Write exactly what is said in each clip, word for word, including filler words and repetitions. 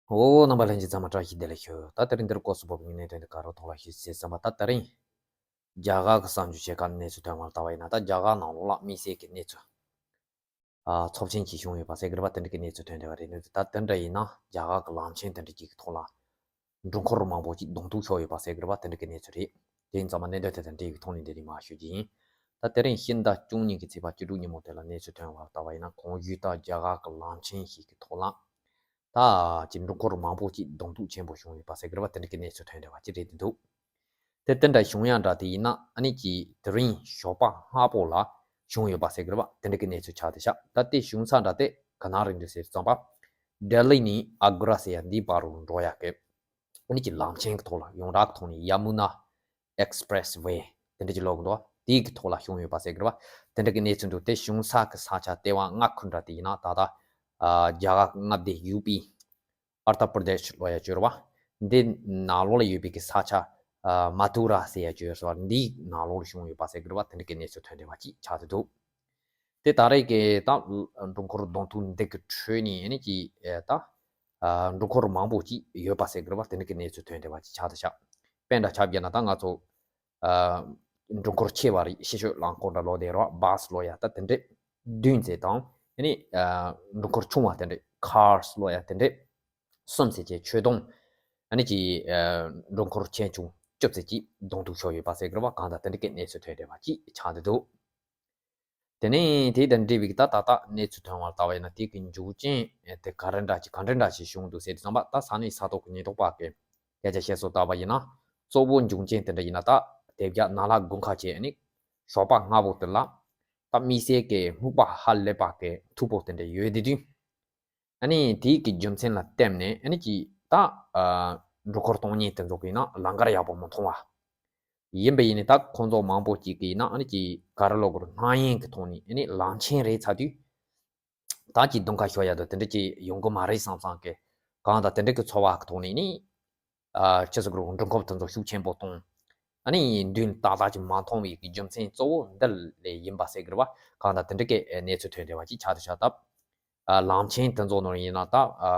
འོ། རྣམ་པ་ལྷན་རྒྱས་ཚང་མ་བཀྲ་ཤིས་བདེ་ལེགས་ཞུ། ད་དེ་རིང་འདིར་སྐོར་སུ་བབས་ཀྱི་གནད་དོན་དེ་ག་རུ་ཐོག་ལ་ཞུ་ཟེར་བསམ་པ། ད་དེ་རིང་རྒྱ་གར་གྱི་གསར་འགྱུར་ཆེ་ཁག་གནས་ཚུལ་ཐོན་པར་ལྟ་བ་ཡིན་ན། ད་རྒྱ་གར་ནང་ལོགས་ལ་དམིགས་བསལ་གྱི་གནས་ཚུལ་ཨ་ཚབས་ཆེན་ཅིག་བྱུང་ཡོད་པ་ཟེར་གྱི་རེད་པ། དེ་འདྲ་གི་གནས་ཚུལ་ཐོན་བསྡད་པ་རེད། ད་དེ་འདྲ་ཡིན་ན་རྒྱ་གར་གྱི་ལམ་ཆེན་དེ་འདྲ་ཅིག་གི་ཐོག་ལ་འགྲུལ་འཁོར་མང་པོ་ཅིག་གདོང་ཐུག་ཤོར་ཡོད་པ་ཟེར་གྱི་རེད་པ། དེ་འདྲ་གི་གནས་ཚུལ་རེད། དེ་ཡིན་ཙང་མ་གནད་དོན་དེ་དང་འབྲེལ་བའི་ཐོག་ནས་འདི་རིང་མར་ཞུ་རྒྱུ་ཡིན། ད་དེ་རིང་ཕྱི་ཟླ་བཅུ་གཉིས་ཀྱི་ཚེས་པ་བཅུ་དྲུག་ཉིན་མོ་དེ་ལ་གནས་ཚུལ་ཐོན་པར་ལྟ་བ་ཡིན་ན། གོང་ཞུས་ལྟར་རྒྱ་གར་གྱི་ལམ་ཆེན་ཞིག་གི་ཐོག་ལ་ད་ཅིག་འགྲུལ་འཁོར་མང་པོ་ཅིག་གདོང་ཐུག་ཆེན་པོ་བྱུང་ཡོད་པ་ཟེར་གྱི་རེད་པ། དེ་འདྲ་གི་གནས་ཚུལ་ཐོན་བསྡད་པ་ཅིག་རེད་འདུག་དེ་དེ་འདྲ་བྱུང་ཡག་འདྲ་དེ་ཡིན་ན། ཨ་ནི་ཅིག་དེ་རིང་ཞོགས་པ་སྔ་པོ་ལ་བྱུང་ཡོད་པ་ཟེར་གྱི་རེད་པ། དེ་འདྲ་གི་གནས་ཚུལ་ཆགས་བསྡད་ཤག་ད་དེ་བྱུང་ས་འདྲ་དེ་ག་ན་རེད་འདུག་ཟེར་བསམ་པ། ལྡི་ལི་ནས་ཨ་གྷ་ར་ཟེར་ཡག་འདིའི་བར་རུ་འགྲོ་ཡག་གི་ཨ་ནི་ཅིག་ལམ་ཆེན་གྱི་ཐོག་ལ། ཡོངས་གྲགས་ཀྱི་ཐོག་ནས་ཡ་མུ་ན་ཨེག་སི་པི་རེ་སི་ཝེ་དེ་འདྲ་ཅིག་ལབ་ཀྱི་འདུག་དེའི་གི་ཐོག་ལ་བྱུང་ཡོད་པ་ཟེར་གྱི་རེད་པ། དེ་འདྲ་གི་གནས་ཚུལ་འདུག་དེ་བྱུང་ས་གི་ས་ཆ་ལྟེ་བ་མངའ་ཁུལ་འདྲ་དེ་ཡིན་ན། ད་ལྟ་ཨ་རྒྱ་གར་མངའ་སྡེ་ཡུ་པི། ཨར་དྷ་པར་དེཤ་ལབ་ཡག་ཅིག་ཡོད་རེད་པ། འདི་ནང་ལོགས་ལ་ཡོད་པའི་གི་ས་ཆ་ཨ་མ་ཐུ་ར་ཟེར་ཡག་ཅིག་ཡོད་རེད་པ། འདིའི་ནང་ལོགས་ལ་བྱུང་ཡོད་པ་ཟེར་གྱི་རེད་པ། དེ་འདྲ་གི་གནས་ཚུལ་ཐོན་བསྡད་པ་ཅིག་ཆགས་བསྡད་འདུག་དེ་ད་རེས་ཀྱི་ད་འགྲུལ་འཁོར་གདོང་ཐུག་འདི་གི་ཁྲོད་ནས་ཨ་ནི་ཅིག་ཨེ་ད་ཨ་འགྲུལ་འཁོར་མང་པོ་ཅིག་ཡོད་པ་ཟེར་གྱི་རེད་པ། དེ་འདྲ་གི་གནས་ཚུལ་ཐོན་བསྡད་པ་ཅིག་ཆགས་བསྡད་ཤག་དཔེ་འདྲ་ཆ་བཞག་ན་ད་ང་ཚོ་ཨ་འགྲུལ་འཁོར་ཆེ་བ་རེད། ཕྱི་ཕྱོགས་རླངས་འཁོར་འདྲ་ལབ་བསྡད་རེད་པ། བྷ་སི་ལབ་ཡག་ད་དེ་འདྲ་བདུན་ཙམ་དང་། ཨ་ནི་ཨ་འགྲུལ་འཁོར་ཆུང་བ་དེ་འདྲ་ཁར་སི་ལབ་ཡག་དེ་འདྲ་གསུམ་ཙམ་ཅིག་ཁྱོན་བསྡོམས་ཨ་ནི་ཅིག་ཨ་འགྲུལ་འཁོར་ཆེ་ཆུང་བཅུ་ཙམ་ཅིག་གདོང་ཐུག་ཤོར་ཡོད་པ་ཟེར་གྱི་རེད་པ། གང་ལྟར་དེ་འདྲ་གི་གནས་ཚུལ་ཐོན་བསྡད་པ་ཅིག་ཆགས་བསྡད་འདུག་དེ་ནས་དེ་དང་འབྲེལ་བའི་ད་ད་ལྟ་གནས་ཚུལ་ཐོན་པར་ལྟ་བ་ཡིན་ན། དེ་གི་འབྱུང་རྐྱེན་དེ་ག་རེ་འདྲ་ཅིག་ག་འདྲ་འདྲ་ཞིག་བྱུང་འདུག་ཟེར་དུས་ཙམ་པ། ད་ས་གནས་ས་ཐོག་གི་ཉེན་རྟོག་པ་གི་སྐད་ཆ་བཤད་སྲོལ་ལྟ་བ་ཡིན་ན། གཙོ་བོ་འབྱུང་རྐྱེན་དེ་འདྲ་ཡིན་ན། ད་དེ་བརྒྱ་ནང་ལ་དགུན་ཁ་བྱས་ཨ་ནི་ཞོགས་པ་སྔ་པོ་དེ་ལ་ད་དམིགས་བསལ་གྱི་སྨུག་པ་ཧ་ལས་པ་གི་མཐུག་པོ་དེ་འདྲ་ཡོད་དེ་དུས། ཨ་ནི་དེའི་གི་རྒྱུ་མཚན་ལ་བརྟེན་ནས་ཨ་ནི་ཅིག་ད་ཨ་འགྲུལ་འཁོར་གཏོང་མཁན་དེ་ཚོ་གི་ཡིན་ན་ལམ་ཁ་ཡག་པོ་མི་མཐོང་བ་ཡིན་པ་ཡིན་ནའི། ད་ཁོང་ཚོ་མང་པོ་ཅིག་གི་ཡིན་ན་ཨ་ནི་ཅིག་ག་རེ་ལབ་དགོས་རེད། སྣང་ཡུལ་གི་ཐོག་ནས་ཨ་ནི་ལམ་ཆེན་རེད་ཚར་དུས་ད་ཅིག་གདོང་ཁ་ཤོར་ཡག་དང་དེ་འདྲ་ཅིག་ཡོང་གི་མ་རེད་བསམ་བསམ་གི། གང་ལྟར་དེ་འདྲ་གི་ཚོར་བ་གི་ཐོག་ནས་ནི། ཨ་ཅི་ཟེར་དགོས་རེད། འགྲུལ་འཁོར་དེ་ཚོ་ཤུགས་ཆེན་པོ་གཏོང་། ཨ་ནི་མདུན་ཏག་ཏག་ཅིག་མ་མཐོང་བའི་གི་རྒྱུ་མཚན་གཙོ་བོ་འདི་ལས་ཡིན་པ་ཟེར་གི་རེད་པ། གང་ལྟར་དེ་འདྲ་གི་གནས་ཚུལ་ཐོན་བསྡད་པ་ཅིག་ཆགས་བསྡད་ཤག་ད་ཨ་ལམ་ཆེན་དེ་ཚོ་ནང་ཡིན་ན་ད་ཨ་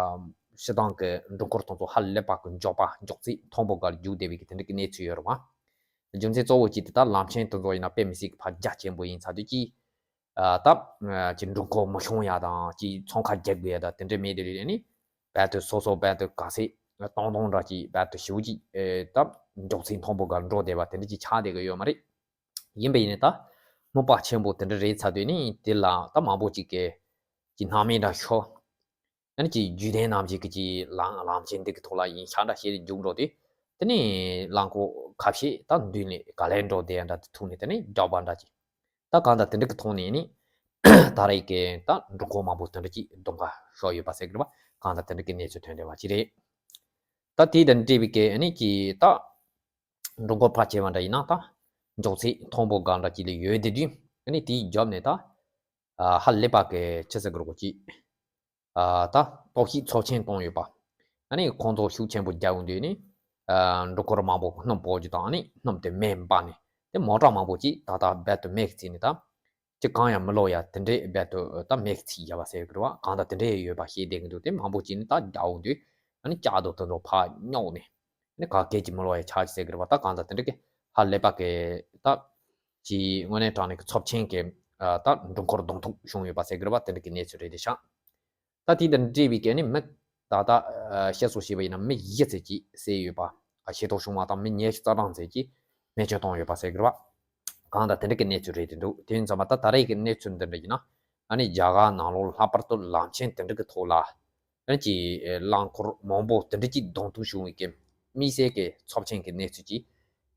སྤྱིར་བཏང་གི་འགྲུལ་འཁོར་དེ་ཚོ་ཧ་ལས་པ་གི་མགྱོགས་པ་མགྱོགས་ཚད་མཐོན་པོ་སྒང་རྒྱུག་བསྡད་པའི་གི་དེ་འདྲ་གི་གནས་ཚུལ་ཡོད་རེད་པ། རྒྱུ་མཚན་གཙོ་བོ་གཅིག་དེ་ད་ལམ་ཆེན་དེ་ཚོ་ཡིན་ན་དཔེ་མི་སྲིད་གི་ཕར་རྒྱ་ཆེན་པོ་ཡིན་ཚར་དུས་ཀྱི། ཨ་ད་ཨ་ཅིག་འགྲུལ་འཁོར་མི་ཤོང་ཡག་དང་། ཅིག་ཚོང་ཁང་རྒྱག་དགོས་ཡག་དང་དེ་འདྲ་མེད་དེ། ཨ་ནི་རྦད་དེ་སོ་སོ་རྦད་དེ་ག་ཚད་གཏོང་སྟངས་འདྲ་ཅིག་རྦད་དེ་ཞེ་པོ་ཅིག་ཨེ་ད་མགྱོགས་ཚད་མཐོན་པོ་སྒང་འགྲོ་བསྡད་པ་དེ་འདྲ་ཅིག་ཆགས་བསྡད་གི་ཡོད་མ་རེད། ཡིན་པ་ཡིན་ནའི་ད་སྨུག་པ་ཆེན་པོ་དེ་འདྲ་རེད་ཚར་དུས་ནི་དེ་ལ་ད་མང་པོ་ཅིག་གི་ཅིག་སྣང་མེད་འདྲ་ཤོར། ཨ་ནི་ཅིག་རྒྱུན་ལྡན་ནང་བཞིན་གྱི་ཅིག་ལམ་ལམ་ཆེན་འདི་གི་ཐོག་ལ་ཡིན་ཤག་འདྲ་བྱས་ཏེ་རྒྱུག་འགྲོ་དུས། དེ་ནས་རླངས་འཁོར་ཁ་ཤས་ད་མདུན་ནས་ག་ལེར་འགྲོ་བསྡད་ཡག་འདྲ་དེ་ཐུག་ནས་དེ་ནས་རྒྱག་པ་འདྲ་ཅིག་ད་གང་ལྟར་དེ་འདྲ་གི་ཐོག་ནས་ནི་ད་རེས་ཀྱི་ད་འགྲུལ་འཁོར་མང་པོ་དེ་འདྲ་ཅིག་གདོང་ཁ་ཤོར་ཡོད་པ་ཟེར་གི་རེད་པ། གང་ལྟར་དེ་འདྲ་གི་གནས་ཚུལ་ཐོན་བསྡད་པ་ཅིག་རེད། ད་དེ་དང་འབྲེལ་བའི་གི་ཨ་ནི་ཅིག་ད་འགྲུལ་འཁོར་ཕར་བྱས་པ་འདྲ་ཡིན་ན། ད་མགྱོགས་ཚད་མཐོན་པོ་སྒང་འདྲ་ཅིག་ལ་ཡོད་དེ་དུས། ཨ་ནི་དེའི་རྒྱབ་ནས་ད་ཨ་ཧ་ལས་པ་གི་ཅི་ཟེར་དགོས་རེད་གོ་ཅིག་ཨ་ད་གཏོར་བཤིག་ཚབས་ཆེན་བཏང་ཡོད་པ། ཨ་ནི་ཁོང་ཚོ་ཤུགས་ཆེན་པོ་རྒྱག་ཡོང་དུས་ནི། ཨ་འགྲུལ་འཁོར་མང་པོ་སྣུམ་སྤོ་རྒྱུ་དང་། ཨ་ནི་སྣུམ་དེ་མེ་འབར་ནས་དེ་མོ་ཊ་མང་པོ་ཅིག་ད་ལྟ་རྦད་དེ་མེ་གིས་ཚིག་ནས་ད་ཅི་གང་ཡང་མི་ལོག་ཡག་དེ་འདྲས་རྦད་དེ་ད་མེ་གིས་ཚིག་བཞག་པ་ཟེར་གི་རེད་པ། གང་ལྟར་དེ་འདྲས་ཡོད་པ་ཤེས་བསྡད་ཀྱི་འདུག་དེ་མང་པོ་ཅིག་ནི་ད་རྒྱག་ཡོང་དུས་ཨ་ནི་ལྕགས་རྡོ་དེ་ཚོ་ཕར་རྙོག་ནས། ནི་ག་གེ་ཅིག་མི་ལོག་ཡག་ཆགས་ཀྱི་ཟེར་གི་རེད་པ། ད་གང་ལྟར་དེ་འདྲ་གི་ཧ་ལས་པ་གི་ད་ཅིག་དངོས་གནས་དྲང་གནས་ཀྱི་ཚབས་ཆེན་གྱི་ཨ་ད་འགྲུལ་འཁོར་གདོང་ཐུག་བྱུང་ཡོད་པ་ཟེར་གི་རེད་པ། དེ་འདྲ་གི་གནས་ཚུལ་རེད་དེ་ཤག་ད་དེ་དང་འབྲེལ་བའི་གི་ནི་མི་ད་ལྟ་ཨ་བཤད་སྲོལ་བྱས་པ་ཡིན་ན་མི་བཞི་ཙམ་ཅིག་བསད་ཡོད་པ། ཨ་ཤེས་རྟོགས་བྱུང་བ་དང་། མི་ཉི་ཤུ་རྩ་གྲངས་ཙམ་ཅིག་རྨས་སྐྱོན་བཏང་ཡོད་པ་ཟེར་གི་རེད་པ། གང་ལྟར་དེ་འདྲ་གི་གནས་ཚུལ་རེད་དེ་འདུག་དེ་ཡིན་ཙང་མ་ད་ད་རེས་ཀྱི་གནས་ཚུལ་འདི་འདྲ་ཡིན་ན། ཨ་ནི་རྒྱ་གར་ནང་ལོགས་ལྷག་པར་དུ་ལམ་ཆེན་དེ་འདྲ་གི་ཐོག་ལ། ཨ་ནི་ཅིག་རླངས་འཁོར་མང་པོ་དེ་འདྲ་ཅིག་གདོང་ཐུག་བྱུང་བའི་གི་དམིགས་བསལ་གྱི་ཚབས་ཆེན་གྱི་གནས་ཚུལ་ཅིག་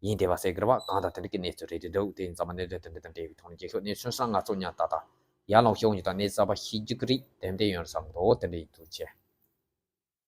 ཡིན་བསྡད་པ་ཟེར་གི་རེད་པ། གང་ལྟར་དེ་འདྲ་གི་གནས་ཚུལ་རེད་དེ་འདུག་དེ་ཡིན་ཙང་མ་གནད་དོན་དེ་འདྲ་དང་འབྲེལ་བའི་ཐོག་ནས་རྒྱབ་སྐྱོར་གནས་ཚུལ་སང་ང་ཚོ་ཉག་ཏག་ཏག་ཡར་ལངས་ཤོག་ཉིད་དང་གནས་ཚུལ་གསར་པ་ཤེས་རྒྱུ་གི་རིགས་ཏན་ཏན་ཡོང་བསམ་འདུག་དེ་འདྲ་ཡིན། ཐུགས་རྗེ་ཆེ།